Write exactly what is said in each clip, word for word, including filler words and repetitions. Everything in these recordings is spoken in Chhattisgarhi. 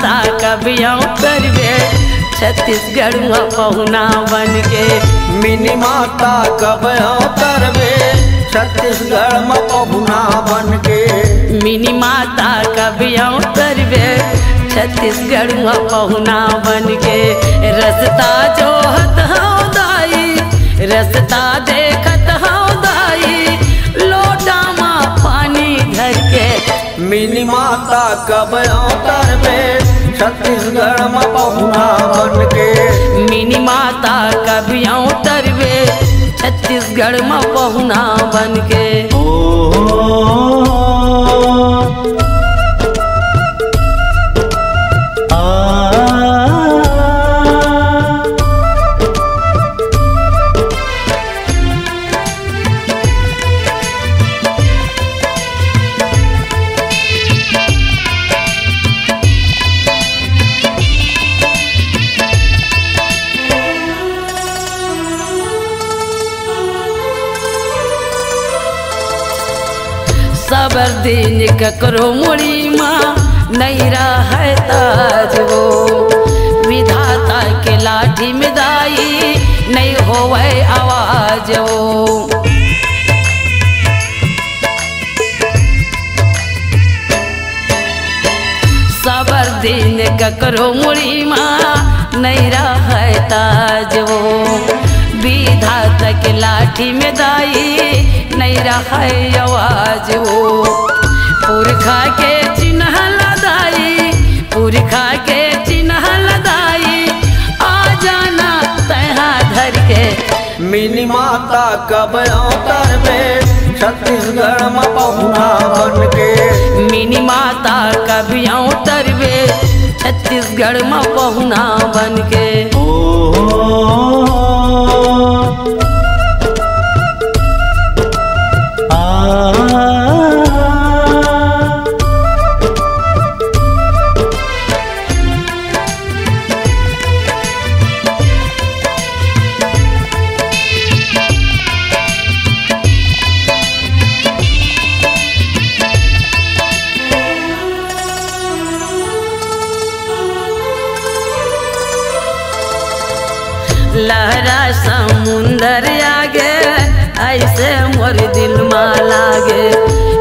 ता कब अवतरबे छत्तीसगढ़ म पहुना बन के। मिनी माता कब अवतरबे छत्तीसगढ़ म पहुना बन के। मिनी माता कब अवतरबे छत्तीसगढ़ म पहुना बन के। रस्ता जोहत हौं दाई, रस्ता देखत हौं दाई, लोटा म पानी धर के। मिनी माता कब अवतरबे छत्तीसगढ़ म पहुना बन के। मिनी माता कब अवतरबे छत्तीसगढ़ म पहुना बन के। ओ, आ, सबर दिन ककरो मुड़ी मा नइ रहय ताज वो, विधाता के लाठी में दाई नइ होवय आवाज वो। सबर दिन ककरो मुड़ी मा नइ रहय ताज वो, विधाता के लाठी में दाई नइ रहय आवाज वो। पुरखा के चिन्ह ला दाई, पुरखा के चिन्ह ला दाई, आ जाना तैहा धर के। मिनी माता कब अवतरबे छत्तीसगढ़ म पहुना बन के। मिनी माता कब अवतरबे छत्तीसगढ़ म पहुना बन के। ओ, आ, लहरा समुंदर आगे, ऐसे मोर दिल मा लागे।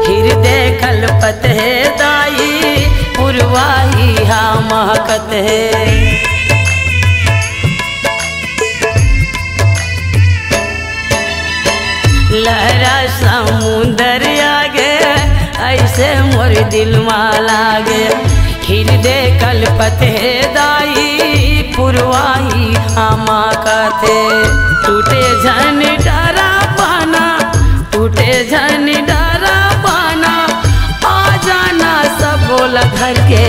हृदय कलपत हे दाई, पुरवाही हा महकत हे। लहरा समुंदर आगे, ऐसे मोर दिल मा लागे। हृदय कलपत हे दाई, पुरवाही हा महकत हे। टूटे झन डरा पाना, टूटे झन डरा पाना, आ जाना सबो ला धर के।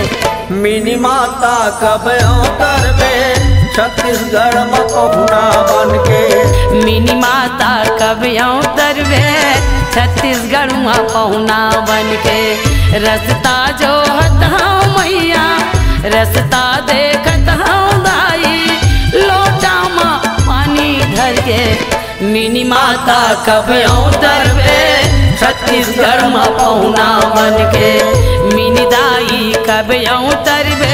मिनी माता कब अवतरबे छत्तीसगढ़ म पहुना बन के। मिनी माता कब अवतरबे छत्तीसगढ़ म पहुना बन के। रस्ता जोहत हौं मैया, रस्ता देखत हौं दाई, लोटा म पानी धर के। मिनी माता कब अवतरबे छत्तीसगढ़ म पहुना बन के। मिनी दाई कब अवतरबे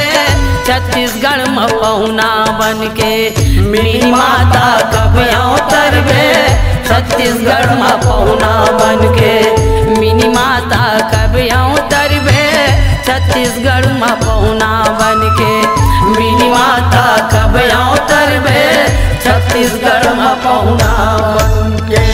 छत्तीसगढ़ म पहुना बन के। मिनी माता कब अवतरबे छत्तीसगढ़ म पहुना बन के। मिनी माता कब अवतरबे छत्तीसगढ़ म पहुना बन के। मिनी माता कब अवतरबे छत्तीसगढ़ म पहुना बन के।